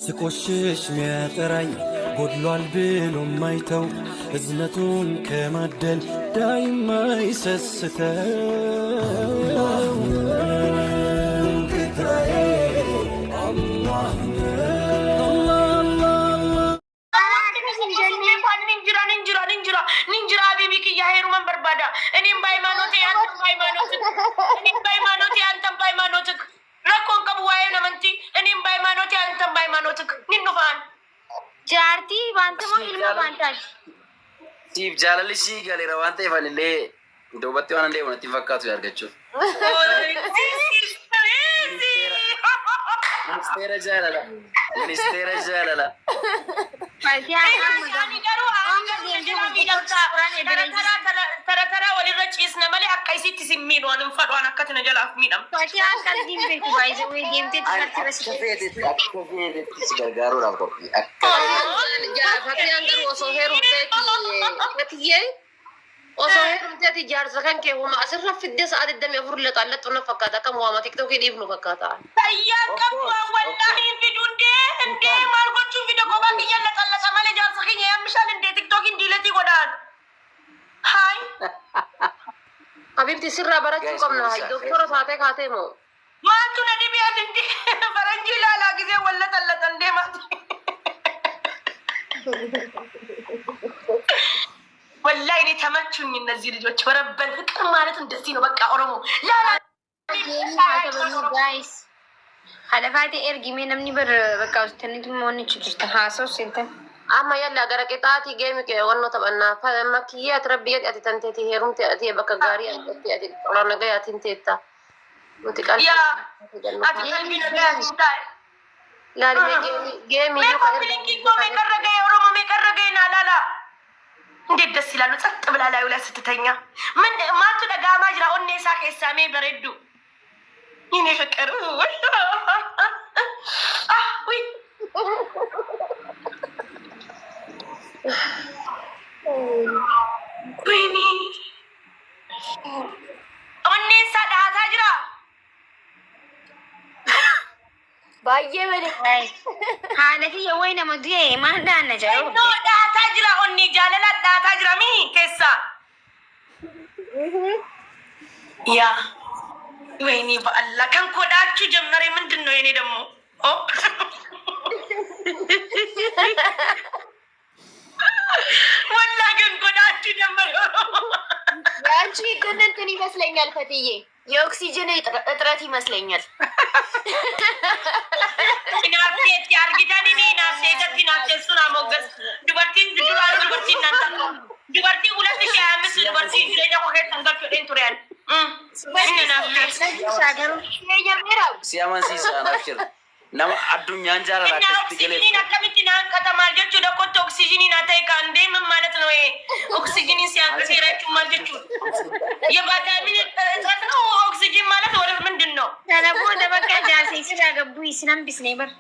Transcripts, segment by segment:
ስቆሽሽ ሚያጠራኝ ጎድሏል ብሎ ማይተው እዝነቱን ከማደል ዳይማ ይሰስተው Ninjira ninjira ninjira habibi kiyya heeruman barbaada. እኔም በሃይማኖቴ አንተም በሃይማኖትህ፣ እኔም በሃይማኖቴ አንተም በሃይማኖትህ። Rakkoon qabu waa'ee amantii። እኔም በሃይማኖቴ አንተም በሃይማኖትህ ኒኑፋን። Jaartii baanta moo ilma baantaati? Siif jaalalli sii galeera waan ta'eef anillee duubatti waan deemu natti hin fakkaatu argachuuf. Ministeera jaalala. Ministeera jaalala. Ani garuu tara walirra ciisna malee akka isitti sin miidhu ani hin fadhu an akkati na jalaaf miidhamtu. Fatiyaan qalbiin beektu baay'ee wayii deemtee Ani dubartii akka basitti. feetetti akka feetetti si gargaaruudhaaf qophii. Akka Fatiyaan garuu osoo heerumteeti, Fatiyyee, osoo heerumteeti jaarsa kan kee homa asirra fiddee sa'a 24 laxaallaxxu na fakkaata, akkam waama TikTokii dhiifnu fakkaata. Fayyaan Of qabu course, of wallaahi course. hin fidu ndee ndee maal gochuun fide? Kophaa kiyya laxallaxa malee jaarsa keenya yaammishaan ndee TikTokiin delete godhaan. Haay. Habibti, sirraa barachuu Guys, qabna. mul'isaa. Doktora taatee kaatee moo? Maaltu na dhibee ati ndee faranjii ilaalaa gisee wal laxallaxan deemaati. ወላሂ እኔ ተመቹኝ እነዚህ ልጆች። ወረበል ፍቅር ማለት እንደዚህ ነው። በቃ ኦሮሞ ላላ Game haa taphannu, guys. Haadha faatee ergimee namni bar bakka hojjetaniitu wanni jirta haasa'u seentan. Amma yalla gara qixaatii game wannoo taphannaa. Makiyyee, ati rabbi jedhi, ati tanteeti heerumte, ati bakka gaarii argatte, ati tola nagayaatiin teetta. Nuti qalbii Yaa ati qalbii nagaa taa'e. Laali game mee iyyuu kan copy link koo meeqarra ga'e? ኦሮሞ meeqarra ga'e? Naa laala. እንዴት ደስ ይላሉ! ጸጥ ብላ ላዩ ላይ ስትተኛ ምን maaltu dhaga'amaa jira onnee isaa keessaa? Mee bareeddu የኔ ፍቅር ውይ። ወይኔ onneen isaa dhahataa jira. Baay'ee malee. Haadha kiyya wayi nama du'e maal dhaanna jaa? No, dhahataa jira, onnee jaalala dhahataa jira mi keessa ያ። ወይኔ በአላህ kan koo dhahachuu ጀመረ። ምንድን ነው የኔ ደግሞ? ኦ ወላ kan koo dhahachuu ጀመረ። የአንቺ ግን እንትን ይመስለኛል ፈትዬ፣ የኦክሲጅን እጥረት ይመስለኛል። Naafteetti argitanii ni naafteetatti naafteessuun amoggas dubartiin duraanu dubartiin naan takka dubartii ሁለት ሺህ ሀያ አምስት dubartii jireenya koo keessa hin galchu tureen inni naaftee. Si amansiisa anaaf jira. Nama addunyaan jaalala እና akkasitti galeef. ኦክሲጂኒን akkamitti na hanqata maal jechuudha? Kottu oksijiinii naa ta'e kan deeman ማለት ነው። ይሄ ኦክሲጂኒን ሲያንቅስ ሄዳችሁ maal jechuudha? የቫይታሚን እጥረት ነው ኦክሲጂን ማለት ወደ ምንድን ነው? Kana booda bakka jaarsa isirraa gabbuu isin hambisnee bar.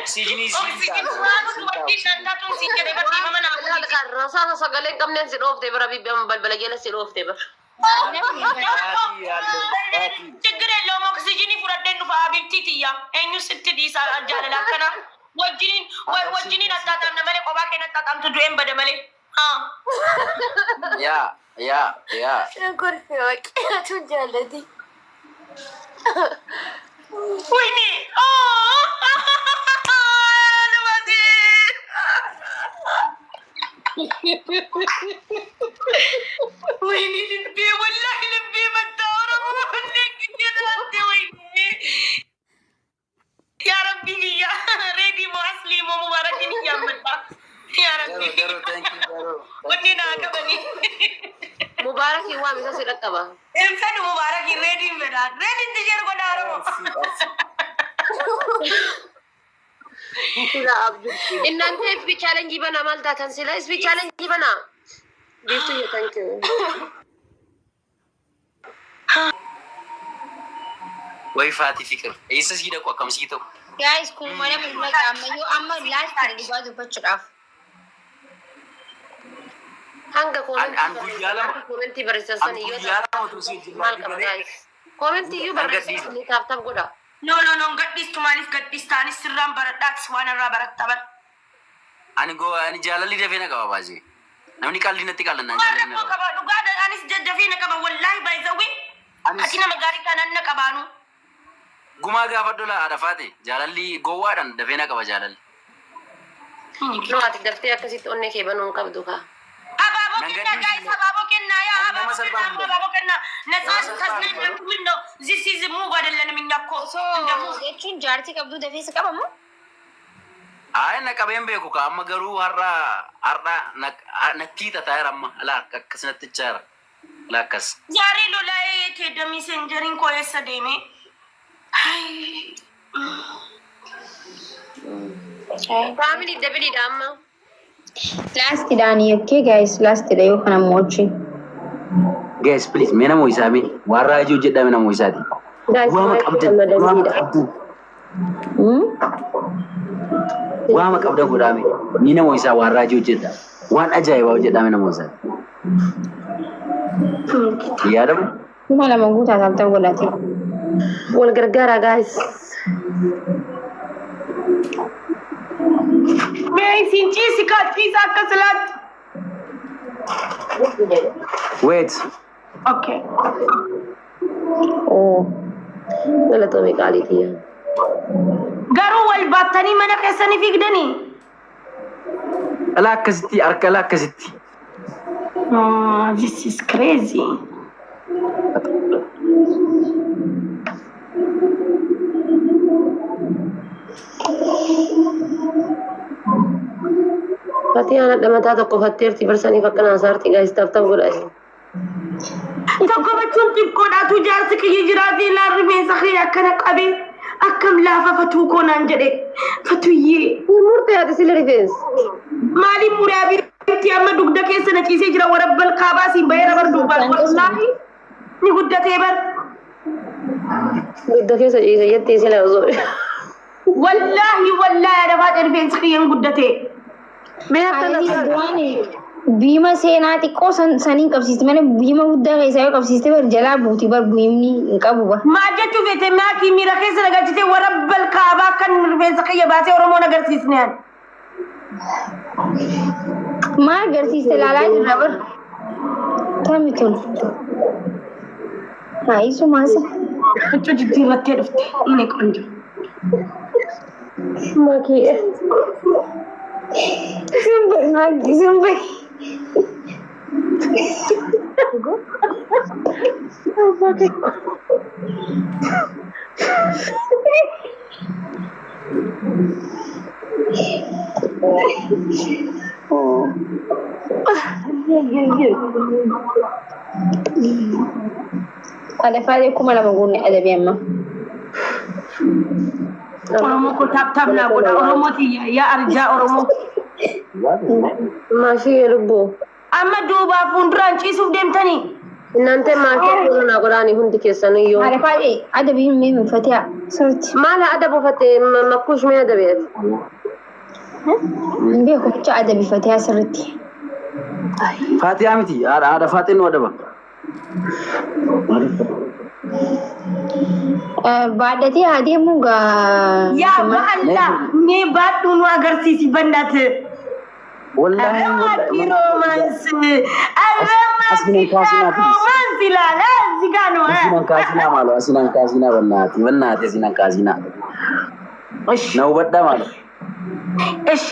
Oksiijinii siin ኦክሲጂን ta'a. duraanu dubartiin naan taatuun siin jedhe barsiifama naa godhi. Rasaasa sagalee hin qabneen si dhoofte bira bibbi balbala jala si dhoofte bira. Baatii yaallee baatii. ችግር የለውም። ኦክሲጂን fudhadheen dhufa habibtii tiyya eenyu sitti dhiisa jaalala akkana wajjiniin wajjiniin attaataamna malee kophaa keenya attaataamtu du'een bada malee. Yaa yaa yaa. Gorfee waaqii jaallati. ወይኔ ልባቴ ወይኔ ልቤ ወላሂ ልቤ መጣ። ኦሮሞ ወይኔ ያ ረቢ ያ ሬዲ ሞ አስሊ ሞ ሙባረኪን እያመጣ ያ ረቢ። Garuu garuu thank you garuu. Wanni naa qabani. Mubaarak waam isa si dhaqqaba. Hin fedhu mubaarakin, reediin fedha, reediin tishee godha oromo. Sila abdu. እናንተ FB challenge banaa maal taatan sila FB challenge banaa. Biiftuu, thank you. Way faatii fikir. Eessa sii dhaqu, akkam sii ta'u? Guys, kun mana mul'ata ammayyuu amma last dhugaa dubbachuudhaaf. Hanga An guyyaa lama comment barreessan an yoo guyyaa 2 utuu si wajjin maal qaba, galee guys? Comment iyyuu Hanga barreessan tap tap godha. No, no, no, gadhiistu. Maaliif gadhiista? Anis sirraan baradhaatis waan irraa baratta bar. Ani goo ani jaalalli dafee na qaba baasee. Namni qalli natti qalannaan Waan jaalalli na rakkoo qaba. qaba dhugaa, anis jajjafii na qaba wallaahi, baay'isawwi. Anis Ati nama gaarii taanaan na qabaanu. Gumaa gaafa laa haadha faate, jaalalli gowwaadhaan dafee na qaba jaalalli. No, ati daftee akkasitti onnee kee banuu hin qabdu kaa. Abaaboo Nan kennaa gadhiisu. Guys, abaaboo kennaa yaa Ani nama abaaboo salphaa kennaa hin godhu. abaaboo kennaa ነጻ Nama salphaa hin ተዝናና godhu. ምን ነው? This is move አይደለንም እኛ እኮ Osoo እንደ move jechuun jaartii qabduu dafee si qabamu? Haa, na qabeen beeku ka, amma garuu har'a har'a natti hiixataa jira amma, alaa akkas natti jira, alaa akkas. ዛሬ ሎላዬ የት ሄደ? Messengeriin koo eessa deeme? አይ Family, doubleiidha amma. Lastiidhaani, okay guys, lastiidha yoo kana mo'achi. Guys, please, mee nama isaa mee waan raajii hojjedhaa, mee nama isaati. Guys, Waama qabdan, waama qabdan, waama qabdan godhaa mee. Ni nama isaa waan raajii hojjedhaa, waan ajaa'ibaa hojjedhaa, mee nama isaati. Yaadamu? 2000 guutaa taaptaa godhate. Wal gargaara, guys. Mee isin ciisi kaa, ciisa akka silaatti. Wait. Okay. Oo. Galatoomii qaalii tiyya. Garuu wal baattanii mana keessanii fiigdanii? Alaa akkasitti, harka alaa akkasitti. Oh, this is crazy. Fatii haadha mataa tokko fatteerti barsaniif akkana hasaarti, guys, tap tap godha isin. Tokko bachuun xiqqoodhaatu jaarsi kiyya jiraatee laan rifeensa kiyya akkana qabee akkam laafa fatuu koo naan jedhe fatuyyee. Murtee ati sila rifeensi. Maaliif muraa biitti amma dugda keessa na ciisee jira, warabbal kaabaa siin baheera bar duubaan, wallaahi ni guddatee bar. Dugda keessa ciise jettee sila osoo. Wallaahi, wallaahi, adafaa rifeensi kiyyan guddatee. Mee akkana Duraan biima seenaa xiqqoo saniin qabsiiste malee biima guddaa keessaa yoo qabsiiste bar jalaa buuti bar, biimni hin qabu bar. Maal jechuu feete? Maakii miira keessa na galchitee, warabbal kaabaa kan rifeensa kiyya baasee Oromoon agarsiisne ani. Maal agarsiiste? Ilaalaa jirra bar. Tami tun. Haa, isumaasa. Huccuu jijjiirrattee dhufte inni ቆንጆ. Makii. ዝም በይ ማጊ፣ ዝም በይ። Alafaalee 2000 guunne adabii amma. Oromoo koo, tap tap naa godha. Oromoo tiyya, yaa arjaa Oromoo. Maashii lubbuu. Amma duubaa fuulduraan ciisuuf deemtanii. Innante maashii fuula naa godhaanii hundi keessaniyyuu. Alafaalee adabii hin mifatia sirriitti. Maal adaba uffatte makkuush, mee adabeeti? Hin beeku, bicha adabii fatiyaa sirriitti. Faatiyaa miti, haadha haadha faaxeen nu adaba. Baadhatee haa deemuu gaa. Yaa ba'alla mee baadhuu nu agarsiisi bannaat. Wallaahi. Aramaaki romance. Asinan kaasinaa, please. Romance ilaala እዚህ ጋ ነው። Asinan kaasinaa maaloo, asinan kaasinaa, bannaati bannaati, asinan kaasinaa. እሺ። Na hubadhaa maaloo. እሺ,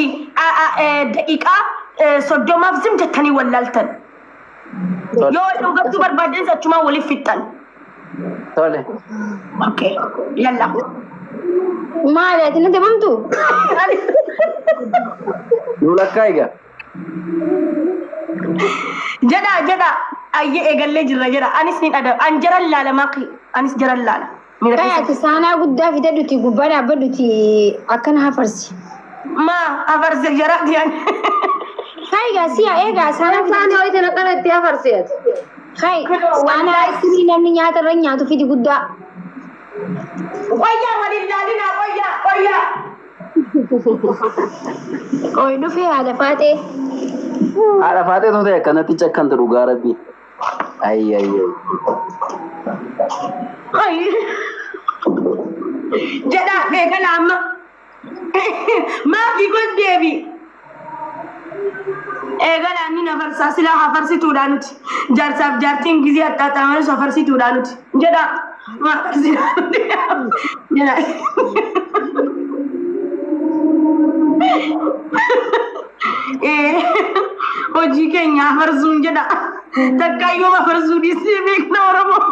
daqiiqaa 30f zim jettanii wallaaltan. Yoo dhugachuu barbaaddan achumaan waliif fixxan. Tole. Okay, yalla. Maali, ati na dabamtu? Nu lakkaa egaa. Jedha, jedha, ayyee, eegallee jirra jedha. Anis ni dhada, an jaran laala maqi, anis jaran laala. Miira Kai keessa. ati saanaa guddaa fidadhuti gubbaa dhaabbadhuti akkana hafarsi. Maa afarse jara diyan? Kai gaa si'a eegaa saanaa Saani fidadhu. ho'ite naqana itti hafarseet. Kai saanaa sirrii namni nyaata irra nyaatu fidi guddaa. Qoyyaa, waliin laalina, qoyyaa, qoyyaa. Qoy, dhufee haadha faatee. Haadha faatee tun ta'e akkanatti cakkantu, dhugaa rabbi. Ayyi ayyi. Ay. Jedhaa eegala amma. Maafi kun deebi. Eegala inni nafarsaa silaa hafarsituudha nuti. Jaarsaaf jaartiin gizee axxaaxamanis hafarsituudha nuti. Jedhaa maa hafarsituudha nuti. Jedhaa. Hojii keenya hafarsuun jedha. Takkaa yooma hafarsuu dhiisnee beekna Oromoo.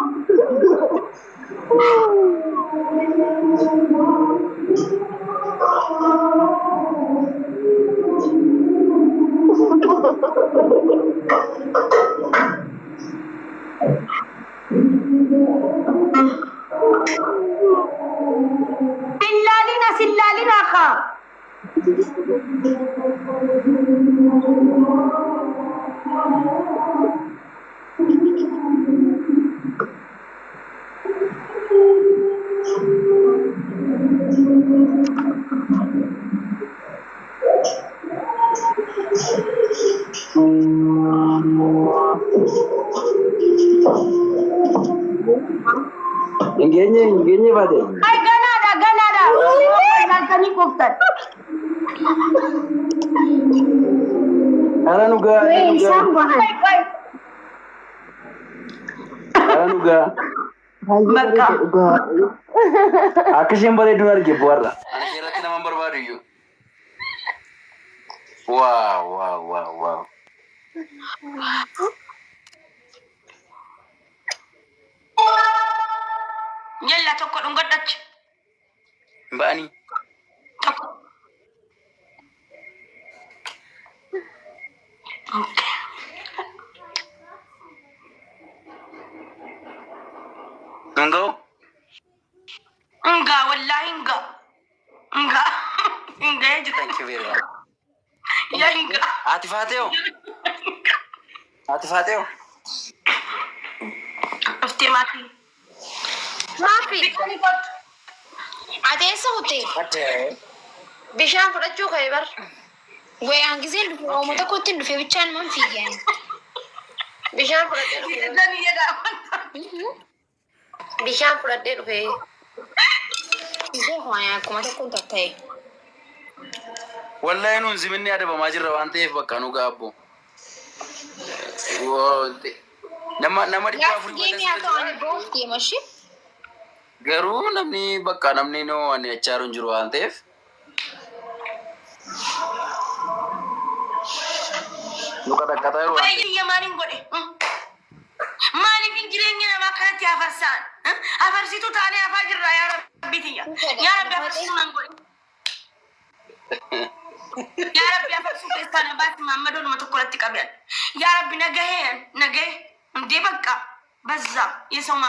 Illaalina sillaalina kaa. Hin geenye hin geenye baate. Ay ganaadha ganaadha. Laaltanii quuftan. Ara nu gaa ara nu gaa Isaan bahan. ara nu gaa. Bakka. Akka isheen bareeduun arge bu'arra. Ani ishee irratti nama hin barbaadu iyyuu. Waaw waaw waaw waaw. Jalla tokko dhungadhachi. Hin ba'anii. Tokko. Nun ga'u? Ngaa wallaahi ngaa. Ngaa. Ngaa jira. Thank you very much. Yaa ngaa. Ati faateeho? Ati faateeho? Dhuftee maatii. Maafi Biqilii kottu. ati eessa kutte? Ate. Bishaan fudhachuu ka'e bar. Wayaan giseen dhufe oomo tokkotti hin dhufe bichaan man fiigeen. Bishaan fudhadhee dhufe. Jedhanii jedhaa. Bishaan fudhadhee dhufe. Beeku ani akkuma tokkoon tatta'e. Wallahi nuun ziminni adabamaa jirra waan ta'eef bakka nu gaabbo. Nama nama dhibba Gaaf afurii geemii haa ta'u ani boof deema ishee. Garuu namni bakka namni noo ani achaaru hin jiru waan ta'eef. Nu qaxaqqaxaa jiru waan ta'eef. Biyya maaliin godhe? Maaliif hin jireenya namaa kanatti hafarsaan? Hafarsituu taanee hafaa jirra yaa Rabbi tiyya. Yaa Rabbi hafarsituu nan godhe. Yaa Rabbi hafarsuu keessaa na baasi Maammadoo nama tokko irratti qaban. Yaa Rabbi nagahee nagahee indee bakka በዛ የሰው ማ